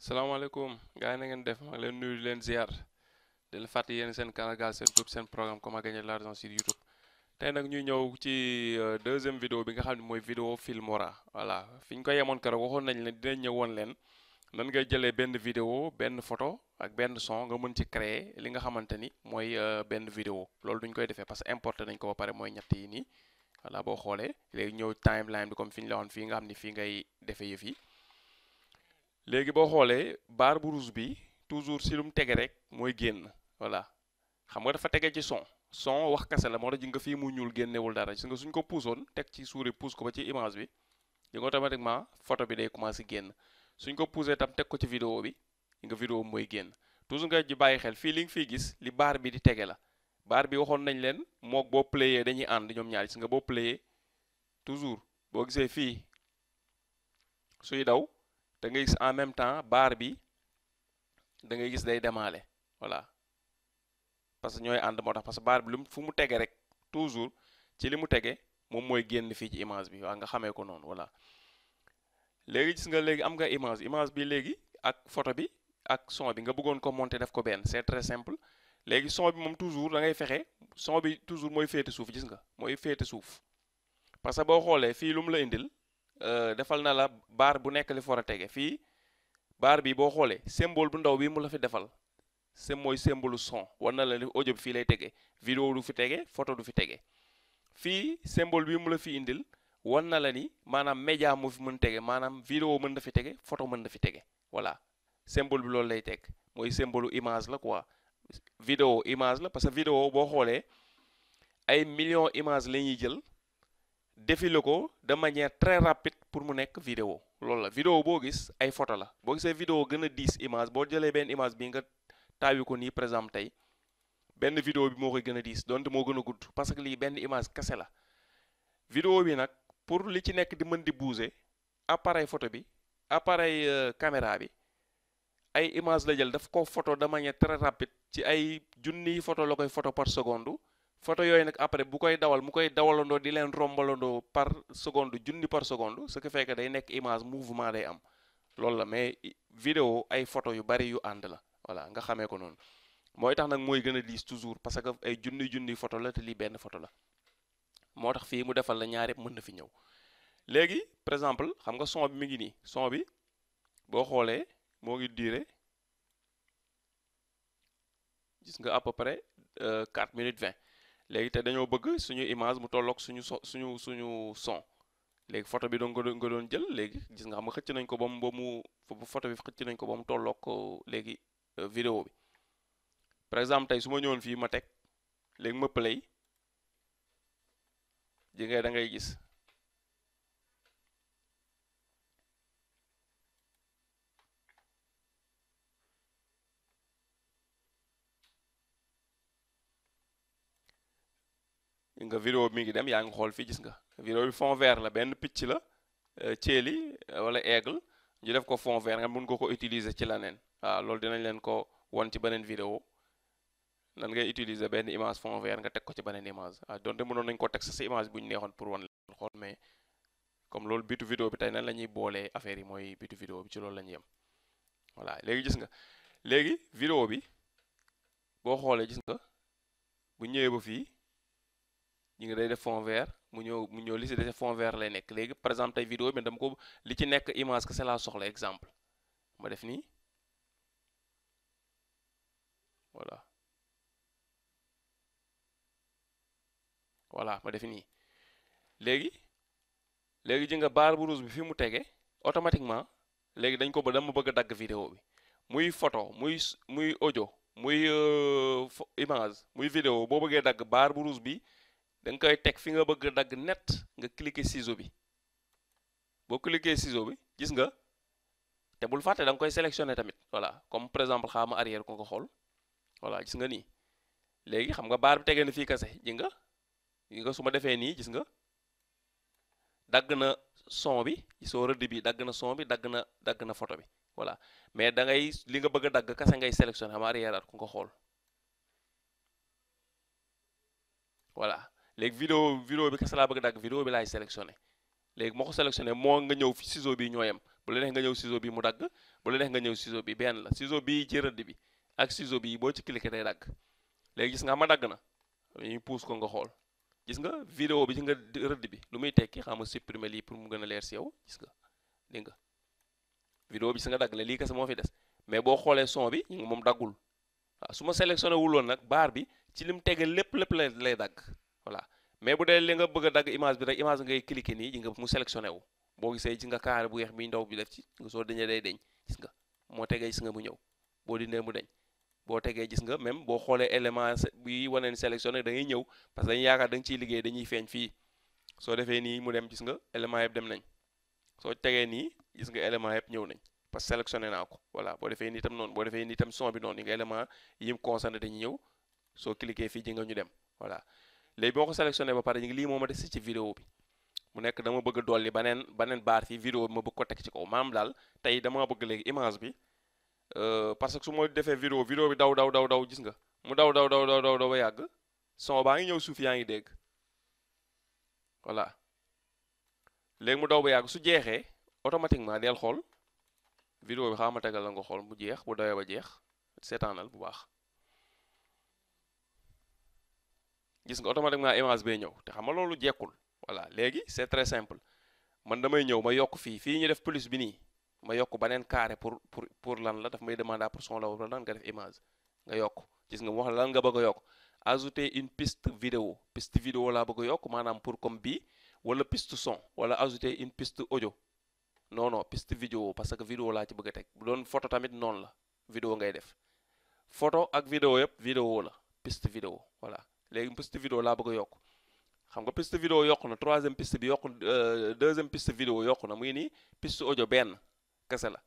salaamaaleykum gars yi na ngeen def maa ngi leen nuyu di leen ziar di leen fàtte yéen seen Canal Galsen Tube seen programme comment gagner de l'argent sur YouTube tey nag ñu ñëw ci deuxième vidéo bi nga xam ne mooy vidéo Filmora voilà fi ñu ko yemoon keroog waxoon nañ leen dinañ ñëw woon leen nan ngay jëlee benn vidéo benn photo ak benn son nga mën ci créer li nga xamante ni mooy benn vidéo loolu duñ koy defee parce que importé nañ ko ba pare mooy ñett yi nii voilà boo xoolee léegi ñëw timeline bi comme fi ñu la waxoon fii nga xam ni fii ngay defee yëf yi. léegi boo xoolee barre bu rouge bi toujours si lu mu tege rek mooy génn voilà xam nga dafa tege ci son wax kase la moo tax ji nga fii mu ñuul génnewul dara gis nga suñ ko puusoon teg ci souris pousse ko ba ci image bi di nga automatiquement photo bi day commencé génn suñ ko poussé tam teg ko ci vidéo bi nga vidéo bi mooy génn toujours nga ji bàyyi xel fii li nga fiy gis li barre bi di tege la barre bi waxoon nañ leen mook boo playé dañuy ànd ñoom ñaar gis nga boo playé toujours boo gisee fii suy daw da ngay gis en même temps barre bi da ngay gis day demaale voilà parce que ñooy ànd moo tax parce que barre bi lu fu mu tege rek toujours ci li mu tege moom mooy génn fii ci image bi waaw nga xamee ko noonu voilà léegi gis nga léegi am nga image bi léegi ak photo bi ak son bi nga bëggoon ko monter def ko benn c'est très simple léegi son bi moom toujours da ngay fexe son bi toujours mooy féete suuf gis nga mooy féete suuf parce que boo xoolee fii lu mu la indil defal na la barre bu nekk li fa war a tege fii barre bi boo xoolee symbole bu ndaw bi mu la fi defal mooy symbole son war na la li audio bi fii lay tege vidéo du fi tege photo du fi tege fii symbole bi mu la fi indil war na la ni maanaam média mu fi mën tege maanaam vidéo mën na fi tege photo mën na fi tege voilà symbole bi loolu lay teg mooy symbole image la quoi vidéo image la parce que vidéo boo xoolee ay millions images la ñuy jël défilé ko de manière très rapide pour mu nekk vidéo loolu la vidéo boo gis ay photo la boo gisee vidéo gën a diis image boo jëlee benn image bi nga taawi ko nii par exemple tey benn vidéo bi moo koy gën a diis donte moo gën a gudd parce que lii benn image kese la vidéo bi nag pour li ci nekk di mën di bouger appareil photo bi appareil caméra bi ay image la jël daf ko photo de manière très rapide ci ay junniy photo la koy photo par seconde photo yooyu nag après bu koy dawal mu koy dawalandoo di leen rombalandoo par seconde junni par seconde ce qui fait que day nekk image mouvement day am loolu la mais vidéo ay photo yu bari yu ànd la voilà nga xamee ko noonu mooy tax nag mooy gën a diis toujours parce que ay junni photo la te lii benn photo la moo tax fii mu defal la ñaar yëpp mën na fi ñëw léegi par exemple xam nga son bi mi ngi nii son bi boo xoolee moo ngi duré gis nga à peu près 4 minutes 20 léegi te dañoo bëgg suñu image mu tolloog suñu son léegi photo bi doon nga doon jël léegi gis nga xam nga xëcc nañ ko ba mu photo bi xëcc nañ ko ba mu tolloog léegi vidéo bi par exemple tey su ma ñëwoon fii ma teg léegi ma play ji ngay da ngay gis nga vidéo bi mi ngi dem yaa ngi xool fii gis nga vidéo bi fond vert la benn picc la ceeli wala aigle ñu def ko fond vert nga mun nga ko utiliser ci leneen waaw loolu dinañ leen ko won ci beneen vidéo nan ngay utiliser benn image fond vert nga teg ko ci beneen image waaw donte mënoon nañ ko teg sa image bu ñu neexoon pour wan leen xool mais comme loolu bitu vidéo bi tey nan la ñuy boolee affaire yi mooy bitu vidéo bi ci loolu la ñuy yem voilà léegi gis nga léegi vidéo bi boo xoolee gis nga bu ñëwee ba fii ñi nga day def fond vert mu ñëw li si def fond vert lay nekk léegi par exemple tey vidéo bi dama ko li ci nekk image que c'est la soxla exemple ma def nii voilà ma def nii léegi ji nga barre bu rouge bi fi mu tege automatiquement léegi dañ ko ba dama bëgg a dagg vidéo bi muy photo muy audio muy image muy vidéo boo bëggee dagg barre bu rouge bi da nga koy teg fi nga bëgg dagg net nga cliquer ciseau bi boo cliquer ciseau bi gis nga te bul fàtte da nga koy sélectionner tamit voilà comme par exemple xaama arrière ko nga xool voilà gis nga nii léegi xam nga barre bi tegee na fii kase ji nga su ma defee nii gis nga dagg na son bi soo rëdd bi dagg na son bi dagg na photo bi voilà mais da ngay li nga bëgg a dagg kase ngay sélectionner xaama arrière ko nga xool voilà léegi vidéo bi kese laa bëgg dagg vidéo bi laay sélectionné léegi moo ko sélectionné moo nga ñëw fi ciseau bi ñoo yem bu la neex nga ñëw ciseau bi mu dagg bu la neex nga ñëw ciseau bi benn la ciseau bii ci rëdd bi ak ciseau bi boo ci cliquer day dagg léegi gis nga ma dagg na ñu pousse ko nga xool gis nga vidéo bi ci nga rëdd bi lu muy tekki xam nga supprimer lii pour mu gën a leer si yow gis nga dégg nga vidéo bi si nga dagg la lii kese moo fi des mais boo xoolee son bi moom daggul waaw su ma sélectionné wuloon nag baar bi ci lim tege lépp lay dagg voilà mais bu dee li nga bëgg a dagg image bi rek image ngay cliquer nii ji nga mu sélectionné wu boo gisee gis nga carré bu weex bi ndaw bi def ci nga soo dañee day deñ gis nga moo tegee gis nga mu ñëw boo dindee mu deñ boo tegee gis nga même boo xoolee élément bi wane ni sélectionné da ngay ñëw parce que dañuy yaakaar da nga ciy liggéey dañuy feeñ fii soo defee nii mu dem gis nga élément yëpp dem nañ soo tegee nii gis nga élément yëpp ñëw nañ parce que sélectionné naa ko voilà boo defee nii tam noonu boo defee nii tam son bi noonu yi nga élément yi mu concerné dañuy ñëw soo cliquer fii ji nga ñu dem voilà léegi boo ko sélectionné ba pare ñu ngi lii moo ma des ci vidéo bi mu nekk dama bëgg a dolli baneen baar fii vidéo bi ma bëgg ko teg ci kaw maam daal tey dama bëgg léegi image bi parce que su ma defee vidéo bi daw gis nga mu daw ba yàgg son baa ngi ñëw suuf yaa ngi dégg voilà léegi mu daw ba yàgg su jeexee automatiquement del xool vidéo bi xaw ma tegal la nga xool mu jeex bu dawee ba jeex seetaanal bu baax gis nga automatiquement image bay ñëw te xam nga loolu jekkul voilà léegi c'est très simple man damay ñëw ma yokk fii ñu def plus bi nii ma yokk beneen carré pour lan la daf may demander pour son la wala lan nga def image nga yokk gis nga mu wax lan nga bëgg a yokk ajouter une piste vidéo laa bëgg a yokk maanaam pour comme bii wala piste son wala ajouter une piste audio non piste vidéo parce que vidéo laa ci bëgg a teg bu doon photo tamit noonu la vidéo ngay def photo ak vidéo yëpp vidéo la piste vidéo voilà léegi piste vidéo laa bëgg a yokk xam nga piste vidéo yokku na troisième piste bi yokku deuxième piste vidéo yokku na muy nii piste audio benn kese la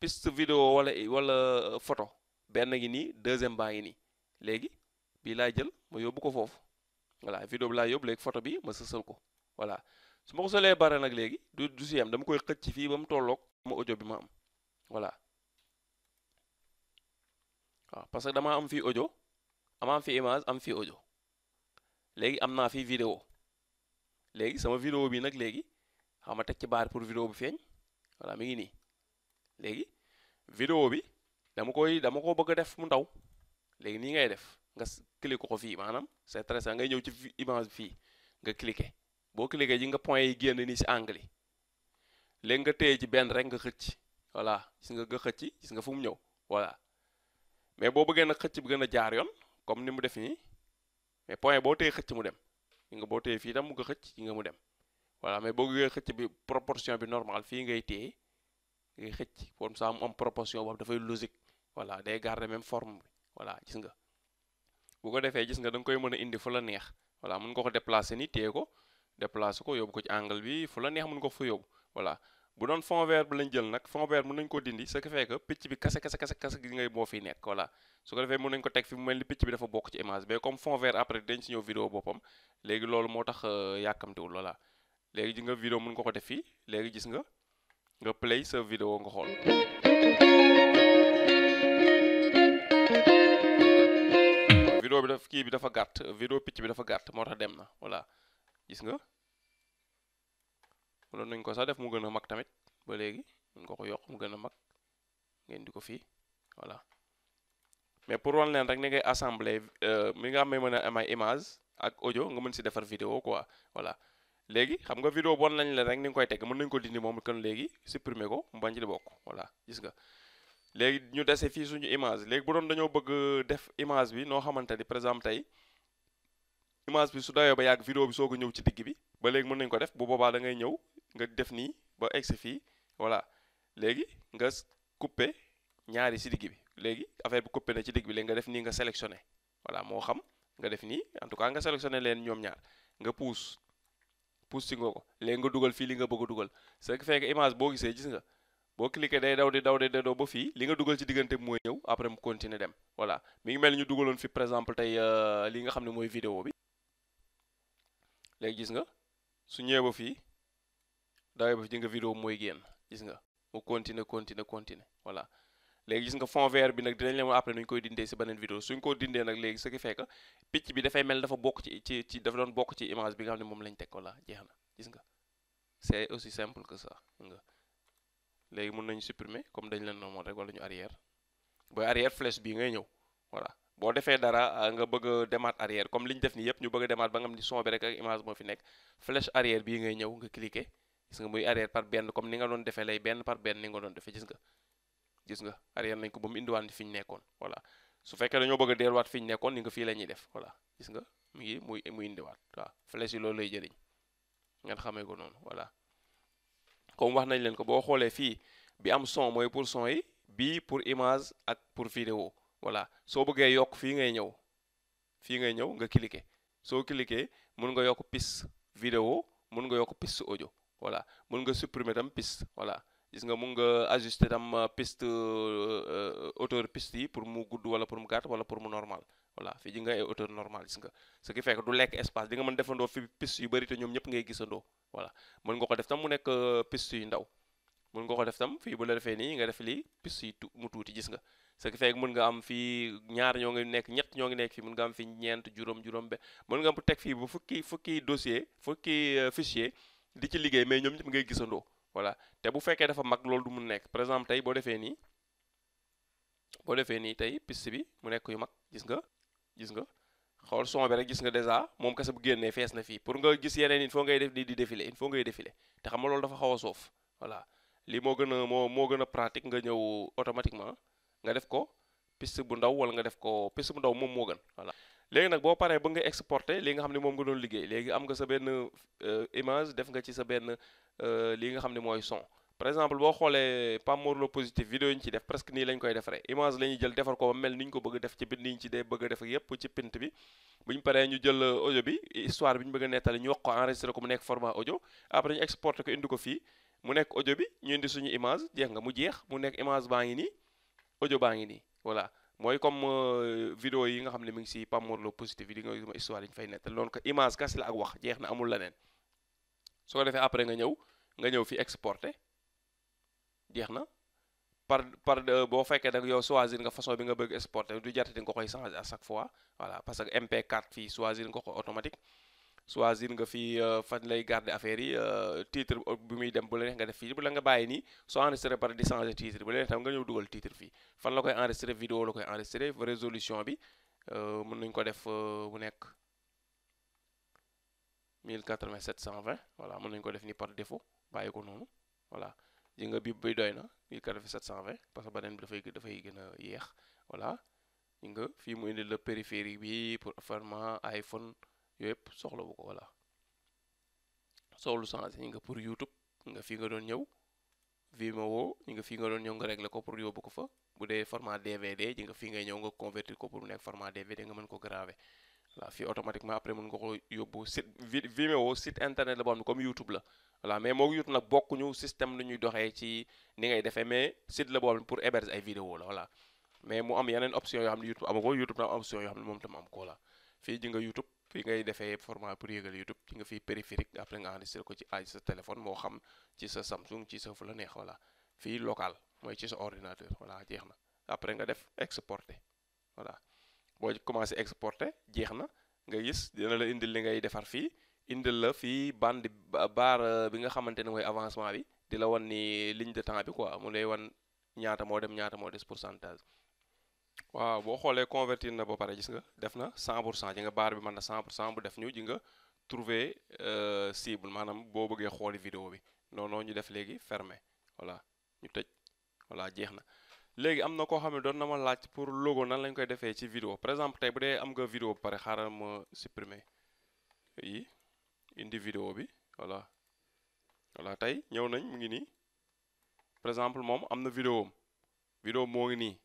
piste vidéo wala photo benn ngi nii deuxième baa ngi nii léegi bii laa jël ma yóbbu ko foofu voilà vidéo bi laa yóbbu léegi photo bi ma sësal ko voilà su ma ko solee bare nag léegi du si yem dama koy xëcc fii ba mu tolloog ma audio bi ma am voilà waaw parce que dama am fii audio am fi image am fi audio léegi am naa fi vidéo léegi sama vidéo bi nag léegi xam ma teg ci baar pour vidéo bi feeñ voilà mi ngi nii léegi vidéo bi dama ko bëgg a def mu ndaw léegi nii ngay def nga cliquer ko fii maanaam c'est très simple ngay ñëw ci image fii nga cliquer boo cliquer ji nga point yi génn nii si angle yi léegi nga téye ci benn rek nga xëcc voilà gis nga xëcc gis nga fu mu ñëw voilà mais boo bëggee nag xëcc bi gën a jaar yoon comme ni mu def nii mais point boo téye xëcc mu dem yi nga boo téye fii tam mu nga xëcc yi nga mu dem voilà mais boo bëggee xëcc bi proportion bi normal fii ngay téye ngay xëcc comme ça mu am proportion boobu dafay logique voilà day garder même forme bi voilà gis nga bu ko defee gis nga da nga koy mën a indi fu la neex voilà mën nga ko déplacer ni téye ko déplacer ko yóbbu ko ci angle bi fu la neex mën nga ko fa yóbbu voilà bu doon fond vert bi lañ jël nag fond vert mën nañ ko dindi ce qui fait que picc bi kase gi ngay moo fi nekk voilà su ko defee mën nañ ko teg fi mu mel ni picc bi dafa bokk ci image mais comme fond vert après dañ ci ñëw vidéo boppam léegi loolu moo tax yàkkamtiwul voilà léegi gis nga vidéo mën nga ko def fii léegi gis nga play sa vidéo nga xool vidéo bi daf kii bi dafa gàtt vidéo picc bi dafa gàtt moo tax dem na voilà gis nga mënoon nañ ko sax def mu gën a mag tamit ba léegi mën nga ko yokk mu gën a mag ngeen di ko fii voilà mais pour wan leen rek ni ngay assembler mi nga xam ne mën a am ay image ak audio nga mën si defar vidéo quoi voilà léegi xam nga vidéo bon lañ leen rek ni nga koy teg mën nañ ko dindi moom kon léegi supprimer ko mu bañ ci di bokk voilà gis nga léegi ñu dese fii suñu image léegi bu doon dañoo bëgg def image bi noo xamante ni par exemple tey image bi su dawee ba yàgg vidéo bi soog a ñëw ci digg bi ba léegi mën nañ ko def bu boobaa da ngay ñëw nga def nii ba egsi fii voilà léegi nga couper ñaari si digg bi léegi affaire bi coupé na ci digg bi léegi nga def nii nga sélectionné voilà moo xam nga def nii en tout cas nga sélectionné leen ñoom ñaar nga pousse si nga ko léegi nga dugal fii li nga bëgg a dugal ce qui fait que image boo gisee gis nga boo cliqué day daw ba fii li nga dugal ci diggante bi mooy ñëw après mu continuer dem voilà mi ngi mel ni ñu dugaloon fi par exemple tey li nga xam ne mooy vidéo bi léegi gis nga su ñëwee ba fii dawee ba fi di nga vidéo mooy génn gis nga mu continuer voilà léegi gis nga fond vert bi nag dinañ leen après nuñ koy dindee si beneen vidéo suñ ko dindee nag léegi ce qui fait que picc bi dafay mel dafa bokk ci dafa doon bokk ci image bi nga xam ne moom lañ teg voilà jeex na gis nga c'est aussi simple que ça nga léegi mën nañu supprimer comme dañ leen normal rek wala ñu arrière booy arrière flèche bii ngay ñëw voilà boo defee dara nga bëgg a demaat arrière comme li ñu def nii yëpp ñu bëgg a demaat ba nga xam ni son bi rek ak image moo fi nekk flèche arrière bii ngay ñëw nga cliquer gis nga muy arrière par benn comme ni nga doon defee lay benn par benn ni nga doon defee gis nga arrière nañ ko ba mu indiwaat fi ñu nekkoon voilà su fekkee dañoo bëgg a delluwaat fi ñu nekkoon ni nga fii la ñuy def voilà gis nga mu ngi muy indiwaat waaw flèche yi loolu lay jëriñ ngeen xamee ko noonu voilà comme wax nañ leen ko boo xoolee fii bi am son mooy pour son yi bii pour image ak pour vidéo voilà soo bëggee yokk fii ngay ñëw nga cliquer soo cliquer mun nga yokk piste vidéo mun nga yokk piste audio voilà mun nga supprimer tam piste voilà gis nga mun nga ajuster tam piste hauteur piste yi pour mu gudd wala pour mu gàtt wala pour mu normal voilà fii ji nga ay hauteur normal gis nga ce qui fait que du lekk espace di nga mën defandoo fi piste yu bëri te ñoom ñëpp ngay gisandoo voilà mën nga ko def tam mu nekk piste yu ndaw mën nga ko def tam fii bu la defee nii nga def lii piste yi mu tuuti gis nga ce qui fait que mën nga am fii ñaar ñoo ngi nekk ñett ñoo ngi nekk fii mën nga am fii ñeent juróom be mën nga am teg fii bu fukki dossier fukki fichier di ci liggéey mais ñoom ñëpp ngay gisandoo voilà te bu fekkee dafa mag loolu du mun nekk par exemple tey boo defee nii tey piste bi mu nekk yu mag gis nga xool son bi rek gis nga déjà moom kese bu génnee fees na fii pour nga gis yeneen il faut ngay def nii di défiler il faut ngay défiler te xam nga loolu dafa xaw a soof voilà lii moo gën a pratique nga ñëw automatiquement nga def ko piste bu ndaw wala nga def ko piste bu ndaw moom moo gën voilà léegi nag boo paree ba nga exporter li nga xam ne moom nga doon liggéey léegi am nga sa benn image def nga ci sa benn li nga xam ne mooy son par exemple boo xoolee Pape Mor Lo Positif vidéo yi ñu ci def presque nii lañ koy defaree image la ñuy jël defar ko ba mel ni ñu ko bëgg a def ci bind yi ñu ci dee bëgg a def yépp ci pint bi bu ñu paree ñu jël audio bi histoire bi ñu bëgg a nettali ñu wax ko enregistré ko mu nekk format audio après ñu exporté ko indi ko fii mu nekk audio bi ñu indi suñu image jeex nga mu jeex mu nekk image baa ngi nii audio baa ngi nii voilà mooy comme vidéo yi nga xam ne mi ngi si Pape Mor Lo Positif yi di nga histoire yi ñu fay nettali loolu ko image kese la ak wax jeex na amul leneen soo ko defee après nga ñëw fi exporté jeex na par boo fekkee nag yow choisir nga façon bi nga bëgg exporter du jarati nga koy changer à chaque fois voilà parce que MP4 fii choisir nga ko automatique choisir nga fii fan lay garder affaire yi titre bi muy dem bu la neex nga def fii bu la nga bàyyi nii soo enregistré par di changer titre bu la neex tam nga ñëw dugal titre fii fan la koy enregistré vidéo la koy enregistré résolution bi mën nañu ko def bu nekk 1080 720 voilà mën nañu ko def nii par défaut bàyyi ko noonu voilà ji nga bi doy na 1080 720 parce que beneen bi dafay gën a yéex voilà ji nga fii mu indi la périphérique bi pour format iPhone yooyu yëpp soxla bu ko voilà soxlu changé ñi nga pour YouTube nga fii nga doon ñëw Vimeo ñi nga fii nga doon ñëw nga régler ko pour yóbbu ko fa bu dee format DVD ji nga fii ngay ñëw nga convertir ko pour mu nekk format DVD nga mën ko graver voilà fii automatiquement après mën nga ko yóbbu site Vimeo site internet la boo xam ne comme YouTube la voilà mais moo YouTube nag bokkuñu système lu ñuy doxee ci ni ngay defee mais site la boo xam ne pour héberger ay vidéo la voilà mais mu am yeneen option yoo xam ne YouTube amu ko YouTube na am option yoo xam ne moom tam am ko la fii ji nga YouTube fii ngay defee format pour yëgal YouTube ci nga fii périphérique après nga enregistré ko ci sa téléphone moo xam ci sa Samsung ci sa fu la neex voilà fii local mooy ci sa ordinateur voilà jeex na après nga def exporter voilà boo commencé exporter jeex na nga gis dina la indil li ngay defar fii indil la fii bande barre bi nga xamante ne mooy avancement bi di la wan ni ligne de temps bi quoi mu lay wan ñaata moo dem ñaata moo des pourcentage waaw boo xoolee convertir na ba pare gis nga def na 100% ji nga barre bi mën na 100% bu def ñu ji nga trouver cible maanaam boo bëggee xooli vidéo bi non ñu def léegi fermer voilà ñu tëj voilà jeex na léegi am na koo xam ne doon na ma laaj pour logo nan lañ koy defee ci vidéo par exemple tey bu dee am nga vidéo ba pare xaaral ma supprimer yi indi vidéo bi voilà tey ñëw nañ mu ngi nii par exemple moom am na vidéo moo ngi nii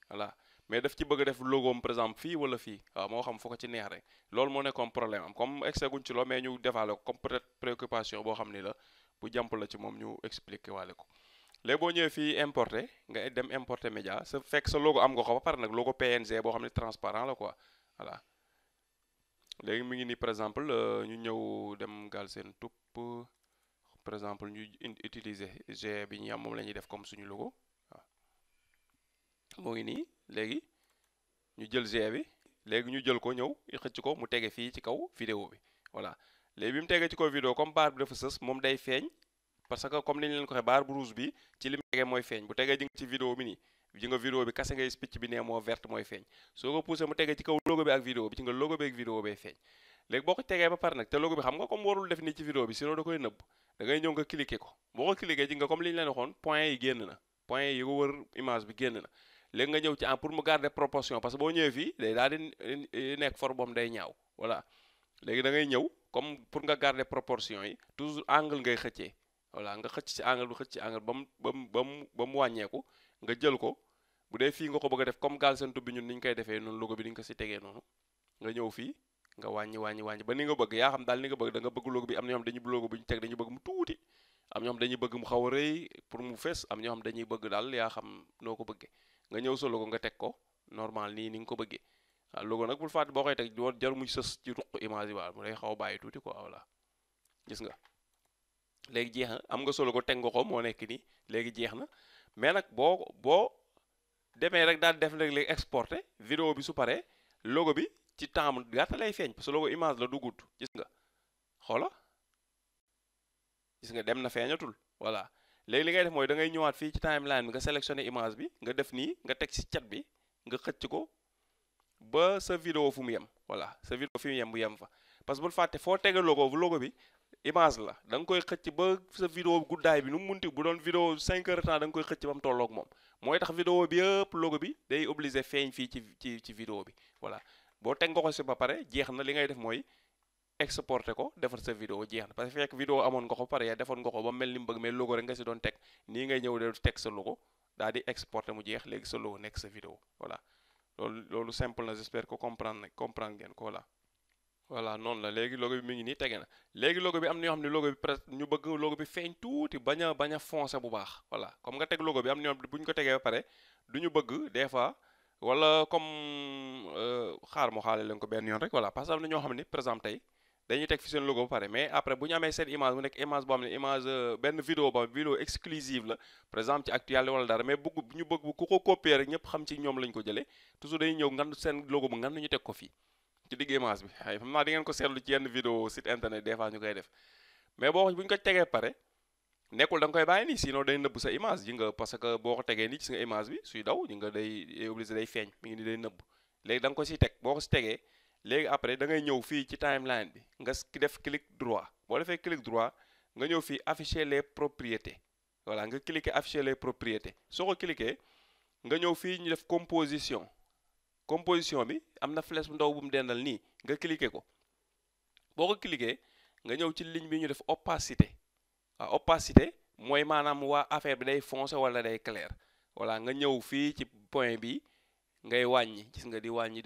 voilà mais daf ci bëgg a def logoom par exemple fii wala fii waaw moo xam foo ko ci neex rek loolu moo nekkoon problème am comme excès guñ ci loo mais ñu defaale ko comme peut-être préoccupation boo xam ni la bu jàmp la ci moom ñu expliquer waale ko léegi boo ñëwee fii importer nga dem importer média sa fekk sa logo am nga ko ba pare nag logo PNG boo xam ne transparent la quoi voilà léegi mi ngi nii par exemple ñu ñëw dem Galsen Tube par exemple ñu utiliser G bi ñu am moom la ñuy def comme suñu logo waaw moo ngi nii léegi ñu jël G bi léegi ñu jël ko ñëw xëcc ko mu tege fii ci kaw vidéo bi voilà léegi bi mu tegee ci kaw vidéo comme barre bi dafa sës moom day feeñ parce que comme ni ñu leen ko waxee barre bu rouge bi ci li mu tegee mooy feeñ bu tegee ji nga ci vidéo bi nii ji nga vidéo bi kase ngay picc bi nee moo verte mooy feeñ soo ko poussé mu tegee ci kaw logo bi ak vidéo bi ci nga logo bi ak vidéo bay feeñ léegi boo ko tegee ba pare nag te logo bi xam nga comme warul def nii ci vidéo bi sinon da koy nëbb da ngay ñëw nga cliquer ko boo ko cliquer ji nga comme li ñu leen waxoon point yi génn na point yi ko wër image bi génn na léegi nga ñëw ci pour mu garder proportion parce que boo ñëwee fii day daal di nekk for boom day ñaaw voilà léegi da ngay ñëw comme pour nga garder proportion yi toujours angle ngay xëccee voilà nga xëcc ci angle bi xëcc ci angle ba mu wàññeeku nga jël ko bu dee fii nga ko bëgg a def comme Galsen Tube bi ñun ni ñu koy defee noonu logo bi ni ñu ko si tegee noonu nga ñëw fii nga wàññi ba ni nga bëgg yaa xam daal ni nga bëgg da nga bëgg logo bi am na ñoo xam dañuy logo bu ñu teg dañuy bëgg mu tuuti am ñoo xam dañuy bëgg mu xaw a rëy pour mu fees am ñoo xam dañuy bëgg daal yaa xam noo ko bëggee nga ñëw sa logo nga teg ko normal nii ni nga ko bëggee waaw logo nag bul fàtte boo koy teg woon jar muy sës ci ruq image yi waaw mu lay xaw a bàyyi tuuti quoi voilà gis nga léegi jeex na am nga sa logo teg nga ko moo nekk nii léegi jeex na mais nag boo demee rek daal def léegi exporté vidéo bi su paree logo bi ci temps gàtt lay feeñ parce que logo image la du gudd gis nga xoola gis nga dem na feeñatul voilà léegi li ngay def mooy da ngay ñëwaat fii ci timeline bi nga sélectionné image bi nga def nii nga teg ci cat bi nga xëcc ko ba sa vidéo fu mu yem voilà sa vidéo fi mu yem bu yem fa parce que bul fàtte foo tege logo bi image la da nga koy xëcc ba sa vidéo guddaay bi nu mu munti bu doon vidéo 5 heures de temps da nga koy xëcc ba mu tolloog moom mooy tax vidéo bi yëpp logo bi day obligé feeñ fii ci vidéo bi voilà boo teg nga ko si ba pare jeex na li ngay def mooy exporté ko defar sa vidéo jeex na parce que fekk vidéo amoon nga ko pare yaa defoon nga ko ba mel ni mu bëgg mais logo rek nga si doon teg nii ngay ñëw de teg sa logo daal di exporté mu jeex léegi sa logo nekk sa vidéo voilà loolu simple na j'espère que comprendre ngeen ko voilà noonu la léegi logo bi mi ngi nii tege na léegi logo bi am na ñoo xam ne logo bi presque ñu bëgg logo bi feeñ tuuti bañ a foncé bu baax voilà comme nga teg logo bi am na ñoo xam ne bu ñu ko tegee ba pare du ñu bëgg des fois wala comme xaale leen ko benn yoon rek voilà parce que am na ñoo xam ne par exemple tey dañuy teg fi seen logo ba pare mais après bu ñu amee seen image mu nekk image boo xam ne image benn vidéo exclusive la par exemple ci actualité wala dara mais ñu bëgg ku ko copier rek ñëpp xam ci ñoom lañ ko jëlee toujours dañuy ñëw ngan seen logo bu ngan ñu teg ko fii ci digg image bi ay xam naa di ngeen ko seetlu ci yenn vidéo site internet des fois ñu koy def mais bu ñu ko tegee pare nekkul da nga koy bàyyi nii sinon day nëbb sa image ji nga parce que boo ko tegee nii gis nga image bi suy daw ji nga day obligé day feeñ mi ngi ni day nëbb léegi da nga ko si teg boo ko si tegee léegi après da ngay ñëw fii ci timeline bi nga def clic droit boo defee clic droit nga ñëw fii afficher les propriétés voilà nga cliquer afficher les propriétés soo ko cliquer nga ñëw fii ñu def composition bi am na flèche bu ndaw bu mu dendal nii nga cliquer ko boo ko cliquer nga ñëw ci ligne bi ñu def opacité waaw opacité mooy maanaam waa affaire bi day foncé wala day clair voilà nga ñëw fii ci point bi ngay wàññi gis nga di wàññi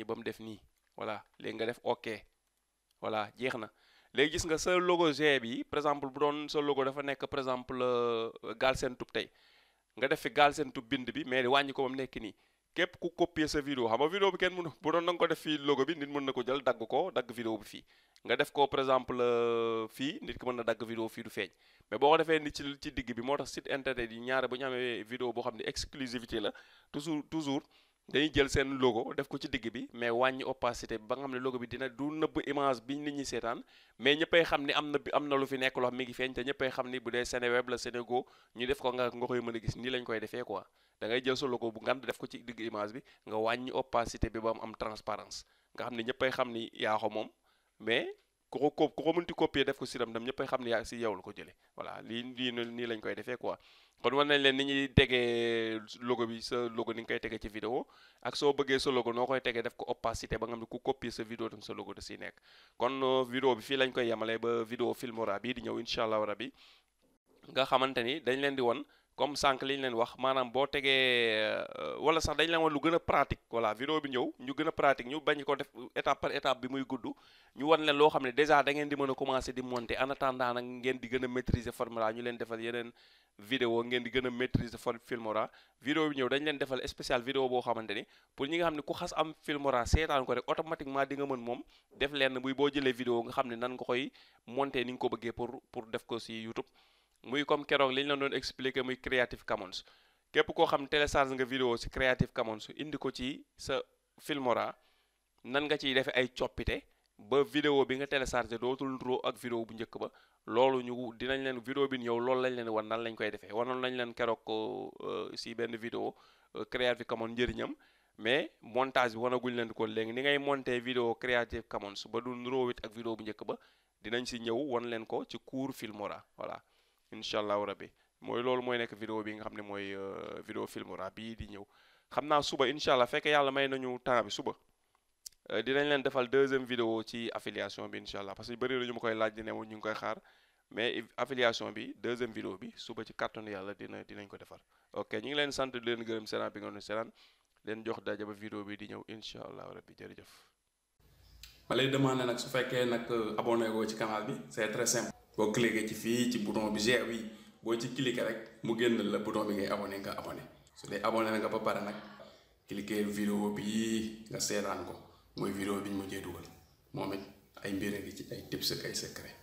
ba mu def nii voilà léegi nga def ok voilà jeex na léegi gis nga sa logo G bi par exemple bu doon sa logo dafa nekk par exemple Galsen Tube tey nga def fi Galsen Tube bind bi mais wàññi ko ba mu nekk nii képp ku copier sa vidéo xam nga vidéo bi kenn mënu bu doon da nga ko def fii logo bi nit mën na ko jël dagg vidéo bi fii nga def ko par exemple fii nit ki mën na dagg vidéo fii du feeñ mais boo ko defee ni ci digg bi moo tax site internet yi ñaare bu ñu amee vidéo boo xam ne exclusivité la toujours dañuy jël seen logo def ko ci digg bi mais wàññi opacité bi ba nga xam ne logo bi dina du nëbb image bi nit ñi seetaan mais ñëppay xam ni am na lu fi nekk loo xam mi ngi feeñ te ñëppay xam ni bu dee Seneweb la Senego ñu def ko nga koy mën a gis nii lañ koy defee quoi da ngay jël sa logo bu ngand def ko ci digg image bi nga wàññi opacité bi ba mu am transparence nga xam ne ñëppay xam ni yaa ko moom mais ku ko mënti copier def ko si tam ñëppay xam ni yaa si yow la ko jëlee voilà nii lañ koy defee quoi kon war nañ leen ni ñuy tegee logo bi sa logo ni nga koy tegee ci vidéo ak soo bëggee sa logo noo koy tegee def ko opacité ba nga xam ne ku copier sa vidéo tam sa logo da siy nekk kon vidéo bi fii lañ koy yemalee ba vidéo Filmora bii di ñëw incha allah rabi nga xamante ni dañ leen di won comme sànq li ñu leen wax maanaam boo tegee wala sax dañ leen wan lu gën a pratique voilà vidéo bi ñëw ñu gën a pratique ñu bañ ko def étape par étape bi muy gudd ñu wan leen loo xam ne déjà da ngeen di mën a commencer di monter en attendant nag ngeen di gën a maîtriser Filmora ñu leen defal yeneen vidéo ngeen di gën a maîtriser Filmora vidéo bi ñëw dañ leen defal spécial vidéo boo xamante ni pour ñi nga xam ne ku xas am Filmora seetaan ko rek automatiquement di nga mën moom def leen muy boo jëlee vidéo nga xam ne nan nga koy monter ni nga ko bëggee pour def ko ci YouTube muy comme keroog li ñu la doon expliquer muy Creative Commons képp koo xam télécharge nga vidéo ci Creative Commons indi ko ci sa Filmora nan nga ciy defee ay coppite ba vidéo bi nga téléchargé dootul nuroo ak vidéo bu njëkk ba loolu ñu dinañ leen vidéo bi ñëw loolu lañ leen wan nan lañ koy defee wanoon nañ leen keroog ko si benn vidéo Creative Commons njëriñam mais montage bi wanaguñ leen ko léegi ni ngay monter vidéo Creative Commons ba du nuroo it ak vidéo bu njëkk ba dinañ si ñëw wan leen ko ci cours Filmora voilà incha allahu rabbi mooy loolu mooy nekk vidéo bi nga xam ne mooy vidéo Filmora bii di ñëw xam naa suba incha allah fekk yàlla may nañu temps bi suba dinañ leen defal deuxième vidéo ci affiliation bi incha allah parce que bëri nañu ma koy laaj di ne ñu ngi koy xaar mais affiliation bi deuxième vidéo bi suba ci kàttanu yàlla dinañ ko defar ok ñu ngi leen sant di leen gërëm seetaan bi nga doon seetaan leen jox daje ba vidéo bi di ñëw incha allah rabbi jërëjëf. ma lay demandé nag su fekkee nag abonné goo ci canal bi c'est très simple. boo cliqué ci fii ci bouton bi G wi boo ci cliqué rek mu génn la bouton bi ngay abonné nga abonné su dee abonné nga ba pare nag cliqué vidéo bi nga seetaan ko mooy vidéo bi ñu mujjee dugal moom it ay mbir a ngi ci ay tips ak ay secret.